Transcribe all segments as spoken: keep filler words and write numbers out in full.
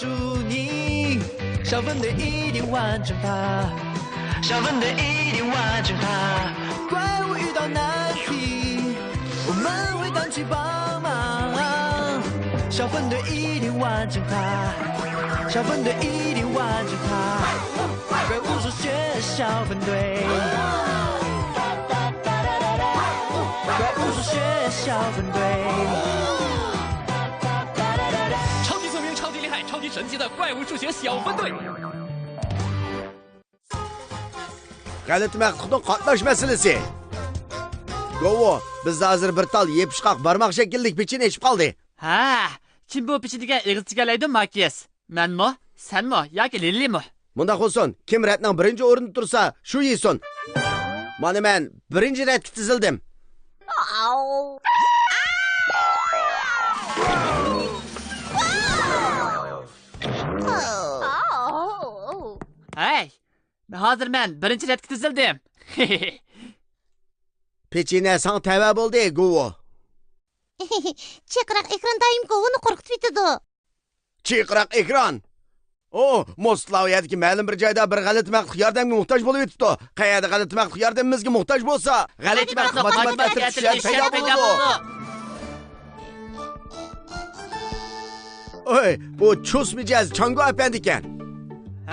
祝你，小分队一定完成它，小分队一定完成它。怪物遇到难题，我们会赶去帮忙。小分队一定完成它，小分队一定完成它。怪物数学小分队，怪物数学小分队。超级聪明，超级厉害，超级神奇的怪物数学小分队。 غەلىتە مەخلۇقنىڭ قاتناش مەسىلىسى. گوۋۇ، بىز ھازىر بىر تال يېپىشقاق بارماق شەكىللىك پېچىنە ئېشىپ قالدى. ھە، كىم بۇ پېچىنىگە ئېغىز تىكەلەيدۇ، ماكىس؟ مەنمۇ، سەنمۇ ياكى لىلىمۇ؟ مۇنداق بولسۇن، كىم رەتنىڭ بىرىنچى ئورۇندا تۇرسا، شۇ يېسۇن. مانا مەن بىرىنچى رەتكە تىزىلدىم. ھەي، ھازىر مەن بىرىنچى رەتكە تىزىلدىم. پېچىنە ساڭا تەۋە بولدى، گوۋۇ. چىرقىراق ئېكران دائىم گوۋۇنى قورقۇتۇۋېتىدۇ. چىرقىراق ئېكران. ئو، موسلاۋىيەدىكى مەلۇم بىر جايدا بىر غەلىتە مەخلۇق ياردەمگە موھتاج بولۇۋېتىپتۇ. قەيەردە غەلىتە مەخلۇق ياردىمىمىزگە موھتاج بولسا، غەلىتە مەخلۇق ماتېماتىكا ئەترىتى شەرت پەيدا بولىدۇ. ئوي، بۇ چۇس مىجەز چاڭگو ئەپەندى ئىكەن.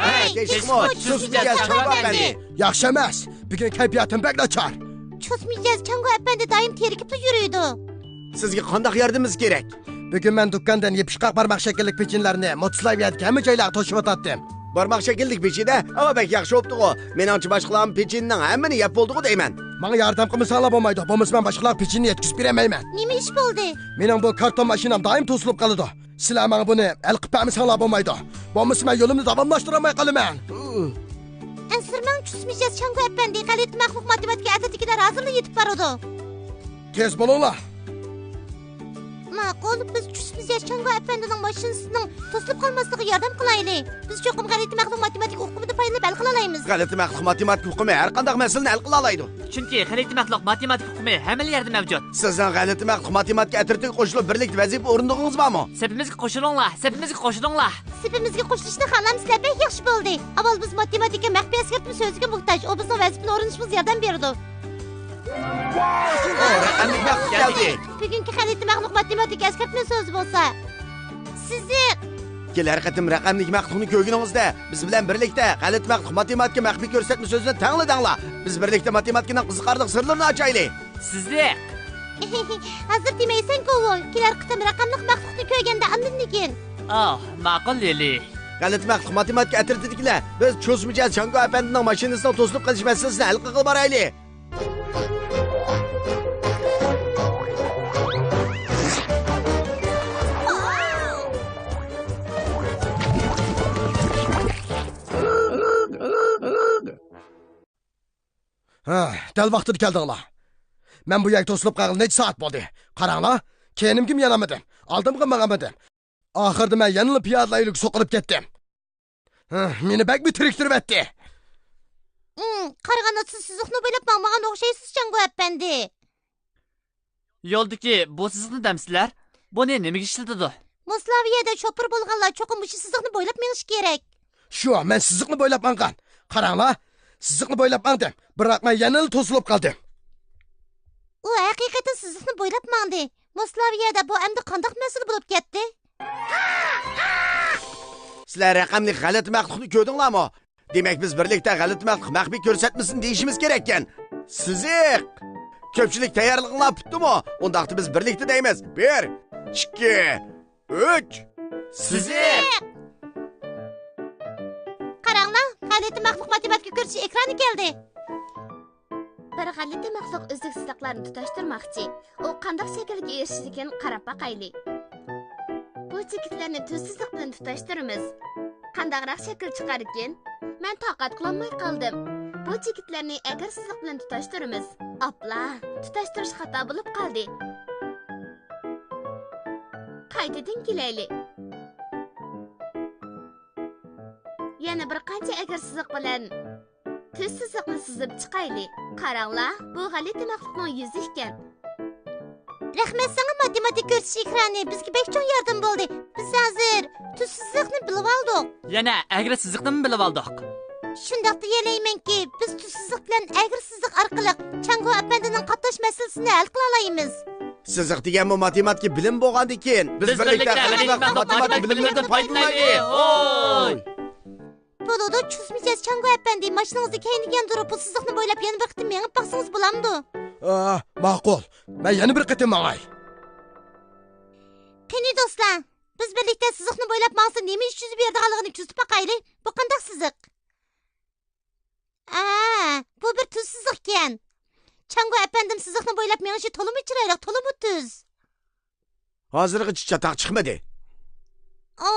ھەي، تېشىقمۇ، چۇس مىجەز چاڭگو ئەپەندى. ياخشى ئەمەس، بۈگۈن كەيپىياتىم بەك ناچار. چۇس مىجەز چاڭگو ئەپەندى دائىم تېرىكىپلا يۈرىدۇ. سىزگە قانداق ياردىمىمىز كېرەك؟ بۈگۈن مەن دۇكاندىن يېپىشقاق بارماق شەكىللىك پېچىنىلەرنى موتسلاۋىيەدىكى ھەممە جايلارغا توشۇۋاتاتتىم. بارماق شەكىللىك پېچىنە؟ ئاۋۇ بەك ياخشى بوپتىغۇ. مېنىڭچە باشقىلارمۇ پېچىنىنىڭ ھەممىنى يەپ بولدىغۇ دەيمەن. ماڭا ياردەم قىلمىساڭلار بولمايدۇ، بولمىسا مەن باشقىلارغا پېچىنە يەتكۈزۈپ بېرەلمەيمەن. نېمە ئىش بولدى؟ مېنىڭ بۇ كارتون ماشىنام دائىم توسۇلۇپ قالىدۇ. سىلەر ماڭا بۇنى ھەل قىلىپ بەرمىسەڭلار بولمايدۇ. بولمىسا مەن يولۇمنى داۋاملاشتۇرالماي قالىمەن. ئەنسىرىمەڭ، چۇس مىجەز چاڭگو ئەپەندى، غەلىتە مەخلۇق ماتېماتىكا ئەترىتىدىكىلەر ھازىرلا يېتىپ بارىدۇ. تېز بولۇڭلار. ماقۇل، بىز چۇس مىجەز چاڭگو ئەپەندىنىڭ ماشىنىسىنىڭ توسۇلۇپ قالماسلىقىغا ياردەم قىلايلى. بىز چوقۇم غەلىتە مەخلۇق ماتېماتىكا ئۇقۇمىدىن پايدىلىنىپ ھەل قىلالايمىز. غەلىتە مەخلۇق ماتېماتىكا ئۇقۇمى ھەر قانداق مەسىلىنى ھەل قىلالايدۇ. چۈنكى غەلىتە مەخلۇق ماتېماتىكا ئۇقۇمى ھەممىلا يەردە مەۋجۇت. سىزنىڭ غەلىتە مەخلۇق ماتېماتىكا ئەترىتىگە قوشۇلۇپ بىرلىكتە ۋەزىپە ئورۇندىغىنىڭىز بارمۇ؟ سېپىمىزگە قوشۇلۇڭلار، سېپىمىزگە قوشۇلۇڭلار. سېپىمىزگە قوشۇلۇشنى خالامسىلەر؟ بەك ياخشى بولدى. ئاۋۋال بىز ماتېماتىكا مەخپىي ئەسكەرتمە سۆزىگە موھتاج. ئۇ بىزنىڭ ۋەزىپىنى ئورۇندىشىمىزغا ياردەم بېرىدۇ. رەقەملىك مەخلۇق كەلدى. بۈگۈنكى غەلىتە مەخلۇق ماتېماتىكا ئەسكەرتمە سۆزى بولسا، سىزىق. كېلەر قېتىم رەقەملىك مەخلۇقنى كۆرگىنىڭىزدە، بىز بىلەن بىرلىكتە غەلىتە مەخلۇق ماتېماتىكا مەخپىي كۆرسەتمە سۆزىنى تەڭلا دەڭلار. بىز بىرلىكتە ماتېماتىكىنىڭ قىزىقارلىق سىرلىرىنى ئاچايلى. سىزىق. ھازىر دېمەيسەن، كوۋو. كېلەر قېتىم رەقەملىك مەخلۇقنى كۆرگەندە ئاندىن دېگىن. ئاھ، ماقۇل، لىلى. غەلىتە مەخلۇق ماتېماتىكا ئەترىتىدىكىلەر، بىز چۇس مىجەز چاڭگو ئەپەندىنىڭ ماشىنىسىنىڭ توسۇلۇپ قېلىش مەسىلىسىنى ھەل قىلغىلى بارايلى. ھە، دەل ۋاقتىدا كەلدىڭلار. مەن بۇ يەرگە توسۇلۇپ قالغىلى نەچچە سائەت بولدى. قاراڭلار، كەينىمگىمۇ يانالمىدىم، ئالدىمغىمۇ ماڭالمىدىم. ئاخىرىدا مەن يەنىلا پىيادىلەر يولىغا سوقۇلۇپ كەتتىم. ھە، مېنى بەكمۇ تىرىكتۈرۈۋەتتى. ئىم، قارىغاندا سىز سىزىقنى بويلاپ ماڭمىغان ئوخشايسىز، چاڭگو ئەپەندى. يولدىكى بۇ سىزىقنى دەمسىلەر؟ بۇنى نېمىگە ئىشلىتىدۇ؟ موسلاۋىيەدە شوپۇر بولغانلار چوقۇم مۇشۇ سىزىقنى بويلاپ مېڭىشى كېرەك. شۇ، مەن سىزىقنى بويلاپ ماڭغان. قاراڭلار، سىزىقنى بويلاپ ماڭدىم. بىراق مەن يەنىلا توسۇلۇپ قالدىم. ئۇ ھەقىقەتەن سىزىقنى بويلاپ ماڭدى. موسلاۋىيەدە بۇ ئەمدى قانداق مەسىلە بولۇپ كەتتى؟ سىلەر رەقەملىك غەلىتە مەخلۇقنى كۆردۈڭلارمۇ؟ دېمەك، بىز بىرلىكتە غەلىتە مەخلۇق مەخپىي كۆرسەتمىسىنى دېيىشىمىز كېرەككەن. سىزىق! كۆپچىلىك تەييارلىقىڭلار پۈتتىمۇ؟ ئۇنداقتا بىز بىرلىكتە دەيمىز. بىر، ئىككى، ئۈچ. سىزىق! قاراڭلار، غەلىتە مەخلۇق ماتېماتىكا كۆرسىتىش ئېكرانى كەلدى. بىر غەلىتە مەخلۇق ئۈزۈك سىزىقلارنى تۇتاشتۇرماقچى. ئۇ قانداق شەكىلگە ئېرىشىدىكىن، قاراپ باقايلى. بۇ چېكىتلەرنى تۈز سىزىق بىلەن تۇتاشتۇرىمىز. قانداقراق شەكىل چىقاركىن؟ مەن تاقەت قىلالماي قالدىم. بۇ چېكىتلەرنى ئەگەر سىزىق بىلەن تۇتاشتۇرىمىز. ئاپلا، تۇتاشتۇرۇش خاتا بولۇپ قالدى. قايتىدىن كېلەيلى. يەنە بىر قانچە ئەگەر سىزىق بىلەن تۈز سىزىقنى سىزىپ چىقايلى. قاراڭلار، بۇ غەلىتە مەخلۇقنىڭ يۈزى ئىكەن. رەھمەت ساڭا، ماتېماتىكا كۆرسىتىش ئېكرانى، بىزگە بەك چوڭ ياردىمى بولدى. بىز ھازىر تۈز سىزىقنى بىلىۋالدۇق. يەنە ئەگرى سىزىقنىمۇ بىلىۋالدۇق. شۇنداق دېيەلەيمەنكى، بىز تۈز سىزىق بىلەن ئەگرى سىزىق ئارقىلىق چاڭگو ئەپەندىنىڭ قاتناش مەسىلىسىنى ھەل قىلالايمىز. سىزىق دېگەنمۇ ماتېماتىكا بىلىم بولغاندىكىن، بىز بىز بىرلىكتە بىرلىكتە ھەقىقىي ماتېماتىكا بىلىملىرىدىن پايدىلىنايلى. ھوي! بولىدۇ، چۇس مىجەز چاڭگو ئەپەندى، ماشىنىڭىزنى كەينىگە ياندۇرۇپ، بۇ سىزىقنى بويلاپ يەنە بىر قېتىم مېڭىپ باقسىڭىز بولامدۇ؟ ئا، ماقۇل. مەن يەنە بىر قېتىم ماڭاي. قېنى دوستلار، بىز بىرلىكتە سىزىقنى بويلاپ ماڭسا نېمە ئىش يۈز بېرىدىغانلىقىنى كۆزىتىپ باقايلى. بۇ قانداق سىزىق؟ ئا، بۇ بىر تۈز سىزىقكەن. چاڭگو ئەپەندىم سىزىقنى بويلاپ مېڭىشى تولىمۇ چىرايلىق، تولىمۇ تۈز. ھازىرغىچە چاتاق چىقمىدى. ئو،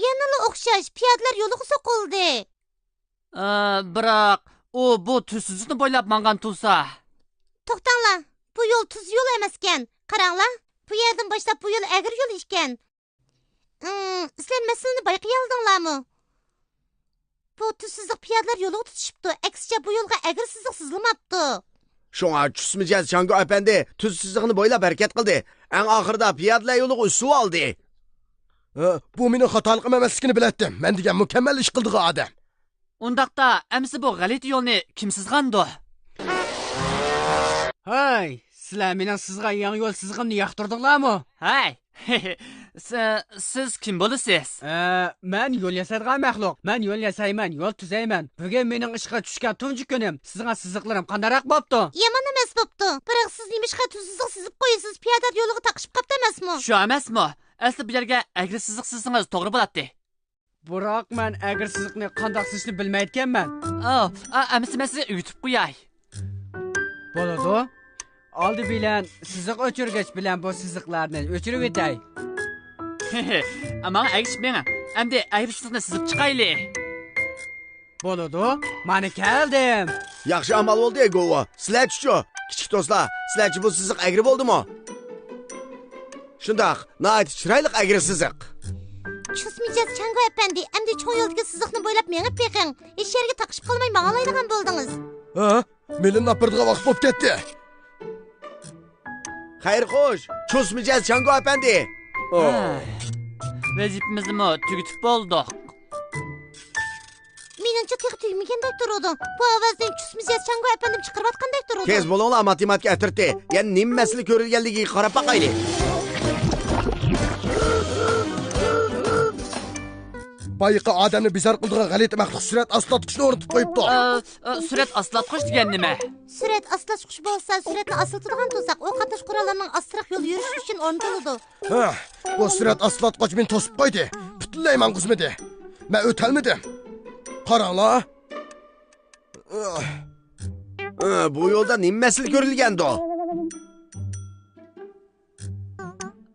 يەنىلا ئوخشاش، پىيادىلەر يولىغا سوقۇلدى. ئا، بىراق، ئۇ بۇ تۈز سىزىقنى بويلاپ ماڭغان تۇرسا. توختاڭلار، بۇ يول تۈز يول ئەمەسكەن. قاراڭلار، بۇ يەردىن باشلاپ بۇ يول ئەگرى يول ئىكەن. ئىم، سىلەر مەسىلىنى بايقىيالىدىڭلارمۇ؟ بۇ تۈز سىزىق پىيادىلەر يولىغا تۇتىشىپتۇ، ئەكسىچە بۇ يولغا ئەگرى سىزىق سىزىلماپتۇ. شۇڭا چۇس مىجەز چاڭگو ئەپەندى تۈز سىزىقنى بويلاپ ھەرىكەت قىلدى. ئەڭ ئاخىرىدا پىيادىلەر يولىغا ئۈسۈۋالدى. ھە، بۇ مېنىڭ خاتالىقىم ئەمەسلىكىنى بىلەتتىم. مەن دېگەن مۇكەممەل ئىش قىلىدىغان ئادەم. ئۇنداقتا ئەمىسە بۇ غەلىتە يولنى كىم سىزغاندۇ؟ ھەي، سىلەر مېنىڭ سىزغان يېڭى يول سىزىقىمنى ياقتۇردۇڭلارمۇ؟ ھەي، س-، سىز كىم بولىسىز؟ ئە، مەن يول ياسايدىغان مەخلۇق. مەن يول ياسايمەن، يول تۈزەيمەن. بۈگۈن مېنىڭ ئىشقا چۈشكەن تۇنجى كۈنۈم. سىزغان سىزىقلىرىم قانداقراق بوپتۇ؟ يامان ئەمەس بوپتۇ. بىراق سىز نېمىشقا تۈز سىزىق سىزىپ قويىسىز؟ پىيادە يولىغا تاقىشىپ قاپتۇ ئەمەسمۇ؟ شۇ ئەمەسمۇ؟ ئەسلى بۇ يەرگە ئەگرى سىزىق سىزسىڭىز توغرا بولاتتى. بىراق مەن ئەگرى سىزىقنى قانداق سىزىشنى بىلمەيدىكەنمەن. ئا، ئا، ئەمىسە مەن سىزگە ئۆگىتىپ قوياي. بولىدۇ. ئالدى بىلەن سىزىق ئۆچۈرگۈچ بىلەن بۇ سىزىقلارنى ئۆچۈرۈۋېتەي. ماڭا ئەگىشىپ مېڭىڭ. ئەمدى ئەگرى سىزىقنى سىزىپ چىقايلى. بولىدۇ. مانا كەلدىم. ياخشى ئامال بولدى، گوۋۇ. سىلەرچىچۇ؟ كىچىك دوستلار، سىلەرچە بۇ سىزىق ئەگرى بولدىمۇ؟ شۇنداق، ناھايىتى چىرايلىق ئەگرى سىزىق. چۇس مىجەز چاڭگو ئەپەندى، ئەمدى چوڭ يولدىكى سىزىقنى بويلاپ مېڭىپ بېقىڭ. ھېچ يەرگە تاقىشىپ قالماي ماڭالايدىغان بولدىڭىز. ھە؟ مېلىنى ئاپىرىدىغان ۋاقىت بولۇپ كەتتى. خەير خوش، چۇس مىجەز چاڭگو ئەپەندى. ئو. ھە. ۋەزىپىمىزنىمۇ تۈگىتىپ بولدۇق. مېنىڭچە تېخى تۈگىمىگەندەك تۇرىدۇ. بۇ ئاۋازنى چۇس مىجەز چاڭگو ئەپەندىم چىقىرىۋاتقاندەك تۇرىدۇ. تېز بولۇڭلار، ماتېماتىكا ئەترىتى. يەنە نېمە مەسىلە كۆرۈلگەنلىكىگە قاراپ باقايلى. بايىقى ئادەمنى بىزار قىلىدىغان غەلىتە مەخلۇق سۈرئەت ئاستىلاتقۇچنى ئورنىتىپ قويۇپتۇ. ئە، ئە، سۈرئەت ئاستىلاتقۇچ دېگەن نېمە؟ سۈرئەت ئاستىلاتقۇچ بولسا سۈرئەتنى ئاستىلىتىدىغان توساق. ئۇ قاتناش قوراللىرىنىڭ ئاستىراق يول يۈرۈشى ئۈچۈن ئورنىتىلىدۇ. ھە، بۇ سۈرئەت ئاستىلاتقۇچ مېنى توسۇپ قويدى. پۈتۈنلەي ماڭغۇزمىدى. مەن ئۆتەلمىدىم. قاراڭلار. ئە، بۇ يولدا نېمە مەسىلە كۆرۈلگەندۇ؟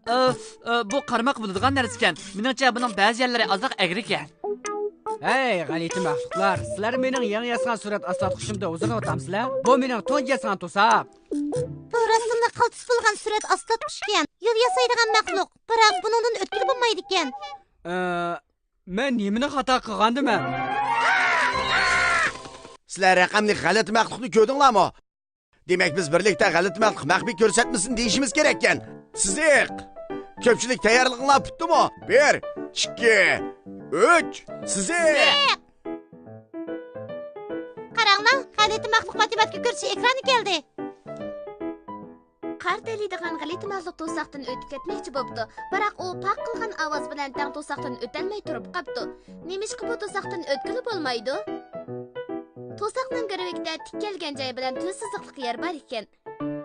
ئە، ئە، بۇ قارىماققا بولىدىغان نەرسىكەن. مېنىڭچە بۇنىڭ بەزى يەرلىرى ئازراق ئەگرىكەن. ھەي، غەلىتە مەخلۇقلار، سىلەر مېنىڭ يېڭى ياسىغان سۈرئەت ئاستىلاتقۇچۇمدا ھۇزۇرلىنىۋاتامسىلەر؟ بۇ مېنىڭ تۇنجى ياسىغان توساق. بۇ راستتىنلا قالتىس بولغان سۈرئەت ئاستىلاتقۇچكەن. يول ياسايدىغان مەخلۇق، بىراق بۇنىڭدىن ئۆتكىلى بولمايدىكەن. ئە، مەن نېمىنى خاتا قىلغاندىمەن؟ سىلەر رەقەملىك غەلىتە مەخلۇقنى كۆردۈڭلارمۇ؟ دېمەك، بىز بىرلىكتە غەلىتە مەخلۇق مەخپىي كۆرسەتمىسىنى دېيىشىمىز كېرەككەن. سىزىق! كۆپچىلىك تەييارلىقىڭلار پۈتتىمۇ؟ بىر، ئىككى، ئۈچ، سىزىق! قاراڭلار، غەلىتە مەخلۇق ماتېماتىكا كۆرسىتىش ئېكرانى كەلدى. قارا تېرىيدىغان غەلىتە مەخلۇق توساقتىن ئۆتۈپ كەتمەكچى بوپتۇ، بىراق ئۇ پاق قىلغان ئاۋاز بىلەن تەڭ توساقتىن ئۆتەلمەي تۇرۇپ قاپتۇ. نېمىشقا بۇ توساقتىن ئۆتكىلى بولمايدۇ؟ توساقنىڭ گىرۋىكىدە تىك كەلگەن جاي بىلەن تۈز سىزىقلىق يەر بار ئىكەن.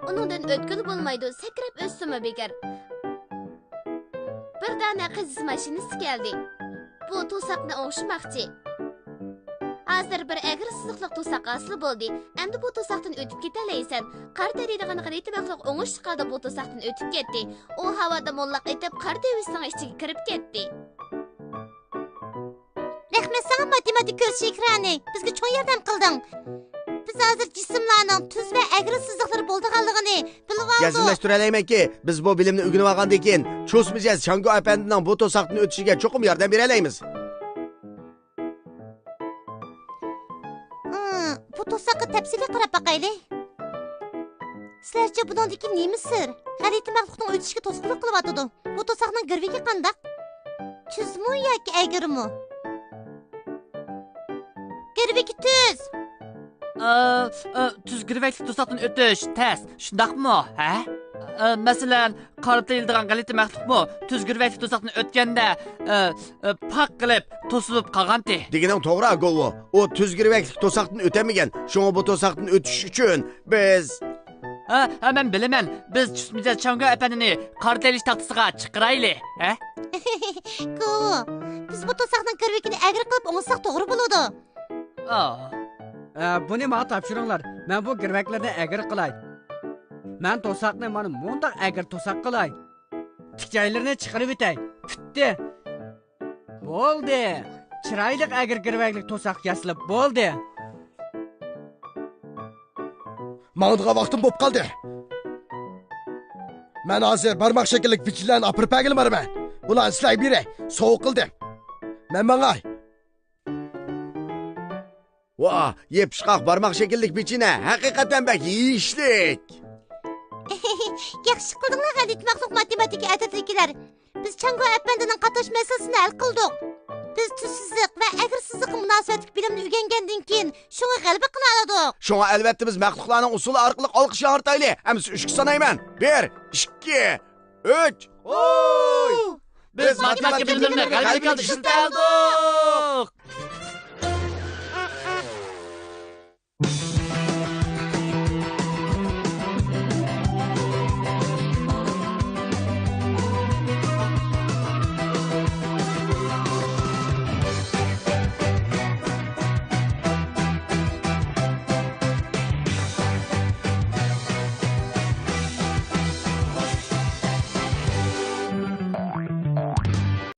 ئۇنىڭدىن ئۆتكىلى بولمايدۇ، سەكرەپ ئۆتسىمۇ بىكار. بىر دانە قېزىش ماشىنىسى كەلدى. بۇ توساقنى ئوڭشىماقچى. ھازىر بىر ئەگرى سىزىقلىق توساق ھاسىل بولدى. ئەمدى بۇ توساقتىن ئۆتۈپ كېتەلەيسەن. قارا تېرىيدىغان غەلىتە مەخلۇق ئوڭۇشلۇق ھالدا بۇ توساقتىن ئۆتۈپ كەتتى. ئۇ ھاۋادا موللاق ئېتىپ، قارا دېۋىسىنىڭ ئىچىگە كىرىپ كەتتى. رەھمەت ساڭا، ماتېماتىكا كۆرسىتىش ئېكرانى. بىزگە چوڭ ياردەم قىلدىڭ. بىز ھازىر جىسىملارنىڭ تۈز ۋە ئەگرى سىزىقلىرى بولىدىغانلىقىنى بىلىۋالدۇق. جەزملەشتۈرەلەيمەنكى، بىز بۇ بىلىمنى ئۆگىنىۋالغاندىن كېيىن، چۇس مىجەز چاڭگو ئەپەندىنىڭ بۇ توساقتىن ئۆتۈشىگە چوقۇم ياردەم بېرەلەيمىز. ھىم، بۇ توساققا تەپسىلىي قاراپ باقايلى. سىلەرچە بۇنىڭدىكى نېمە سىر؟ غەلىتە مەخلۇقنىڭ ئۆتۈشىگە توسقۇنلۇق قىلىۋاتىدۇ. بۇ توساقنىڭ گىرۋىكى قانداق؟ تۈزمۇ ياكى ئەگرىمۇ؟ گىرۋىكى تۈز. ئە، ئە، تۈز گىرۋەكلىك توساقتىن ئۆتۈش تەس، شۇنداقمۇ؟ ھە؟ ئە، مەسىلەن، قارا تېيىلىدىغان غەلىتە مەخلۇقمۇ تۈز گىرۋەكلىك توساقتىن ئۆتكەندە، ئە، ئە، پاق قىلىپ توسۇلۇپ قالغانتى. دېگىنىڭ توغرا، گوۋۇ. ئۇ تۈز گىرۋەكلىك توساقتىن ئۆتەلمىگەن. شۇڭا بۇ توساقتىن ئۆتۈش ئۈچۈن بىز ھە، ھە، مەن بىلىمەن. بىز چۈس مىجەز چاڭگو ئەپەندىنى قارا تېيىلىش تاختىسىغا چىقىرايلى، ھە؟ گوۋۇ، بىز بۇ توساقنىڭ گىرۋىكىنى ئەگرى قىلىپ ئوڭشىساق توغرا بولىدۇ. ئا. ئە، بۇنى ماڭا تاپشۇرۇڭلار. مەن بۇ گىرۋەكلەرنى ئەگرى قىلاي. مەن توساقنى مانا مۇنداق ئەگرى توساق قىلاي. تىك جايلىرىنى چىقىرىۋېتەي. پۈتتى. بولدى. چىرايلىق ئەگرى گىرۋەكلىك توساق ياسىلىپ بولدى. ماڭىدىغان ۋاقتىم بولۇپ قالدى. مەن ھازىر بارماق شەكىللىك ۋىچىنلەرنى ئاپىرىپ بەرگىلى بارىمەن. بۇلارنى سىلەرگە بېرەي. سوۋغا قىلدىم. مەن ماڭاي. ۋاھ، يېپىشقاق بارماق شەكىللىك ۋىچىنە، ھەقىقەتەن بەك يېيىشلىك. ياخشى قىلدىڭلار، غەلىتە مەخلۇق ماتېماتىكا ئەترىتىدىكىلەر. بىز چاڭگو ئەپەندىنىڭ قاتناش مەسىلىسىنى ھەل قىلدۇق. بىز تۈز سىزىق ۋە ئەگرى سىزىققا مۇناسىۋەتلىك بىلىمنى ئۆگەنگەندىن كېيىن، شۇڭا غەلىبە قىلالىدۇق. شۇڭا ئەلۋەتتە بىز مەخلۇقلارنىڭ ئۇسۇلى ئارقىلىق ئالقىش ياڭرىتايلى. ئەمىسە ئۈچكە سانايمەن. بىر، ئىككى، ئۈچ. ھوي! بىز ماتېماتىكا بىلىملىرىنى غەلىبىلىك ئىشلىتەلىدۇق.